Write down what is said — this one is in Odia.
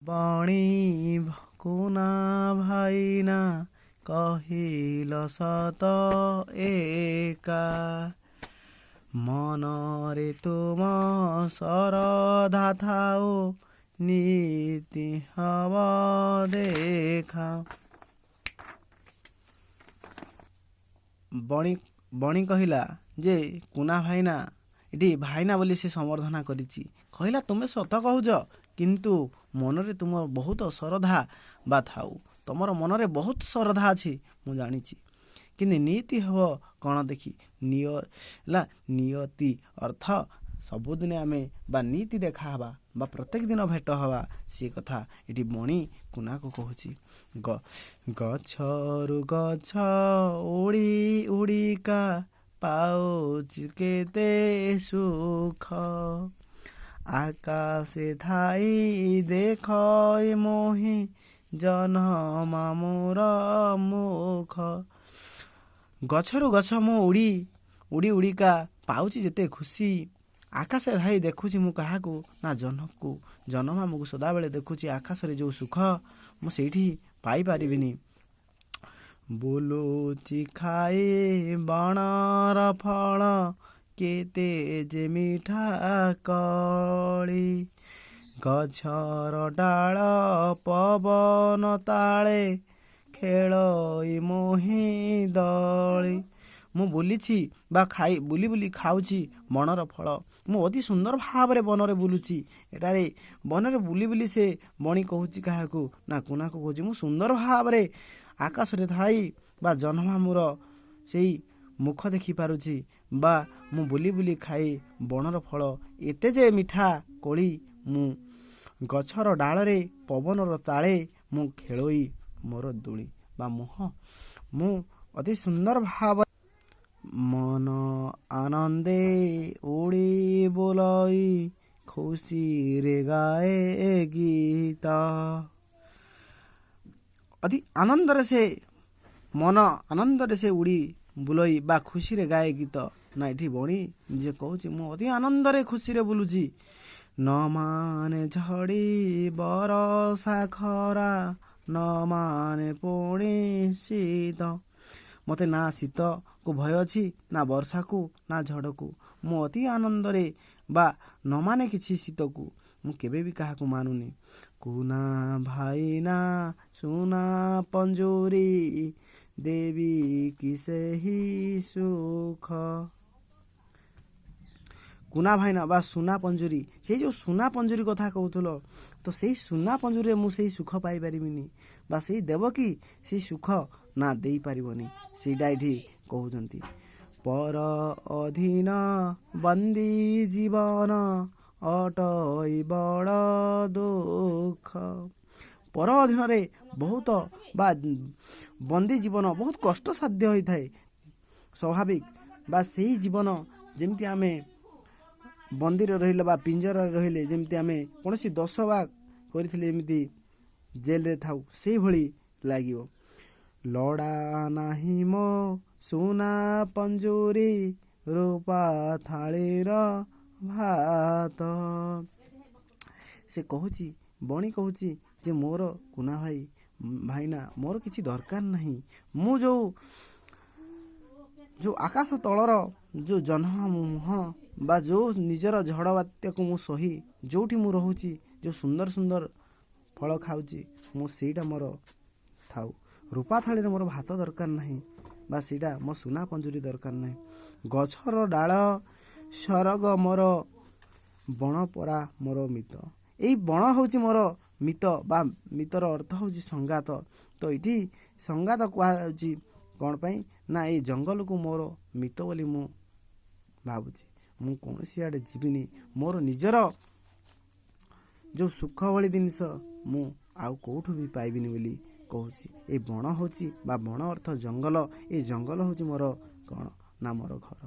ବଣି କୁନା ଭାଇନା, କହିଲ ସତ ଏକା, ମନରେ ତୁମ ଶରଧା ଥାଉ, ନୀତି ହବ ଦେଖା। ବଣି କହିଲା ଯେ କୁନା ଭାଇନା, ଏଠି ଭାଇନା ବୋଲି ସେ ସମ୍ବର୍ଦ୍ଧନା କରିଛି। କହିଲା, ତୁମେ ସତ କହୁଛ, କିନ୍ତୁ ମନରେ ତୁମ ବହୁତ ଶରଧା ବା ଥାଉ, ତମର ମନରେ ବହୁତ ଶରଧା ଅଛି ମୁଁ ଜାଣିଛି, କିନ୍ତୁ ନୀତି ହେବ କ'ଣ ଦେଖି। ନିୟ ହେଲା ନିୟତି ଅର୍ଥ ସବୁଦିନେ ଆମେ ବା ନୀତି ଦେଖା ହେବା ବା ପ୍ରତ୍ୟେକ ଦିନ ଭେଟ ହେବା, ସେ କଥା ଏଠି ବଣି କୁନାକୁ କହୁଛି। ଗଛରୁ ଗଛ ଉଡ଼ି ଉଡ଼ିକା ପାଉଛି କେତେ ସୁଖ, ଆକାଶେ ଥାଇ ଦେଖ ମୋହି ଜହ୍ନ ମାମୁର ମୁଖ। ଗଛରୁ ଗଛ ମୁଁ ଉଡ଼ି ଉଡ଼ି ଉଡ଼ିକା ପାଉଛି ଯେତେ ଖୁସି, ଆକାଶେ ଥାଇ ଦେଖୁଛି ମୁଁ କାହାକୁ ନା ଜହ୍ନକୁ, ଜହ୍ନ ମାମୁକୁ ସଦାବେଳେ ଦେଖୁଛି। ଆକାଶରେ ଯେଉଁ ସୁଖ ମୁଁ ସେଇଠି ପାଇପାରିବିନି। ବୁଲୁଚି ଖାଇ ବଣର ଫଳ କେତେ ଯେ ମିଠା କଳି, ଗଛର ଡାଳ ପବନ ତାଳେ ଖେଳଇ ମୋହି ଦଳି। ମୁଁ ବୁଲିଛି ବା ଖାଇ ବୁଲି ବୁଲି ଖାଉଛି ବଣର ଫଳ, ମୁଁ ଅତି ସୁନ୍ଦର ଭାବରେ ବନରେ ବୁଲୁଛି। ଏଠାରେ ବନରେ ବୁଲି ବୁଲି ସେ ବଣି କହୁଛି କାହାକୁ ନା କୁନାକୁ କହୁଛି, ମୁଁ ସୁନ୍ଦର ଭାବରେ ଆକାଶରେ ଥାଇ ବା ଜହ୍ନମାମୁଁର ସେଇ ମୁଖ ଦେଖିପାରୁଛି, ବା ମୁଁ ବୁଲି ବୁଲି ଖାଇ ବଣର ଫଳ ଏତେ ଯେ ମିଠା କୋଳି, ମୁଁ ଗଛର ଡାଳରେ ପବନର ତାଳେ ମୁଁ ଖେଳୋଇ ମୋର ଦୋଳି ବା ମୁହଁ, ମୁଁ ଅତି ସୁନ୍ଦର ଭାବରେ ମନ ଆନନ୍ଦେ ଉଡ଼ି ବୁଲଇ ଖୁସିରେ ଗାଏ ଗୀତ। ଅତି ଆନନ୍ଦରେ ସେ ମନ ଆନନ୍ଦରେ ସେ ଉଡ଼ି ବୁଲଇ ବା ଖୁସିରେ ଗାଏ ଗୀତ। ନା ଏଠି ବଣି ନିଜେ କହୁଛି, ମୁଁ ଅତି ଆନନ୍ଦରେ ଖୁସିରେ ବୁଲୁଛି। ନ ମାନେ ଝଡ଼ି ବରଷା ଖରା, ନ ମାନେ ପୁଣି ଶୀତ। ମୋତେ ନା ଶୀତକୁ ଭୟ ଅଛି, ନା ବର୍ଷାକୁ, ନା ଝଡ଼କୁ। ମୁଁ ଅତି ଆନନ୍ଦରେ ବା ନ ମାନେ କିଛି ଶୀତକୁ, ମୁଁ କେବେ ବି କାହାକୁ ମାନୁନି। କୁନା ଭାଇନା ସୁନା ପଞ୍ଜୁରୀ ଦେବୀ କି ସେହି ସୁଖ। କୁନା ଭାଇନା ବା ସୁନା ପଞ୍ଜୁରୀ, ସେଇ ଯେଉଁ ସୁନା ପଞ୍ଜୁରୀ କଥା କହୁଥିଲ, ତ ସେଇ ସୁନା ପଞ୍ଜୁରୀରେ ମୁଁ ସେଇ ସୁଖ ପାଇପାରିବିନି, ବା ସେଇ ଦେବ କି ସେଇ ସୁଖ ନା ଦେଇପାରିବନି, ସେଇଟା ଏଠି କହୁଛନ୍ତି। ପର ଅଧୀନ ବନ୍ଦୀ ଜୀବନ ଅଟଇ ବଡ଼ ଦୁଃଖ। ପର ଅଧୀନରେ ବହୁତ ବା ବନ୍ଦୀ ଜୀବନ ବହୁତ କଷ୍ଟସାଧ୍ୟ ହୋଇଥାଏ ସ୍ୱାଭାବିକ, ବା ସେଇ ଜୀବନ ଯେମିତି ଆମେ ବନ୍ଦୀରେ ରହିଲେ ବା ପିଞ୍ଜରାରେ ରହିଲେ, ଯେମିତି ଆମେ କୌଣସି ଦୋଷ ବା କରିଥିଲେ ଏମିତି ଜେଲରେ ଥାଉ, ସେଇଭଳି ଲାଗିବ। ଲୋଡ଼ା ନାହିଁ ମୋ ସୁନା ପଞ୍ଜୁରୀ ରୂପା ଥାଳିର ଭାତ। ସେ କହୁଛି, ବଣି କହୁଛି ଯେ ମୋର କୁନା ଭାଇ ଭାଇନା, ମୋର କିଛି ଦରକାର ନାହିଁ। ମୁଁ ଯେଉଁ ଯେଉଁ ଆକାଶ ତଳର ଯେଉଁ ଜହ୍ନ ମୁହଁ ବା ଯେଉଁ ନିଜର ଝଡ଼ ବାତ୍ୟାକୁ ମୁଁ ସହି ଯେଉଁଠି ମୁଁ ରହୁଛି, ଯେଉଁ ସୁନ୍ଦର ସୁନ୍ଦର ଫଳ ଖାଉଛି, ମୁଁ ସେଇଟା ମୋର ଥାଉ। ରୂପା ଥାଳିରେ ମୋର ଭାତ ଦରକାର ନାହିଁ, ବା ସେଇଟା ମୋ ସୁନା ପଞ୍ଜୁରୀ ଦରକାର ନାହିଁ। ଗଛର ଡାଳ ସରଗ ମୋର, ବଣ ପରା ମୋର ମିତ। ଏଇ ବଣ ହେଉଛି ମୋର ମିତ, ବା ମିତର ଅର୍ଥ ହେଉଛି ସଙ୍ଗାତ। ତ ଏଇଠି ସଙ୍ଗାତ କୁହାଯାଉଛି କ'ଣ ପାଇଁ ନା ଏଇ ଜଙ୍ଗଲକୁ ମୋର ମିତ ବୋଲି ମୁଁ ଭାବୁଛି। ମୁଁ କୌଣସି ଆଡ଼େ ଯିବିନି, ମୋର ନିଜର ଯେଉଁ ସୁଖ ଭଳି ଜିନିଷ ମୁଁ ଆଉ କେଉଁଠୁ ବି ପାଇବିନି ବୋଲି କହୁଛି। ଏଇ ବଣ ହେଉଛି ବା ବଣ ଅର୍ଥ ଜଙ୍ଗଲ, ଏଇ ଜଙ୍ଗଲ ହେଉଛି ମୋର କ'ଣ ନା ମୋର ଘର।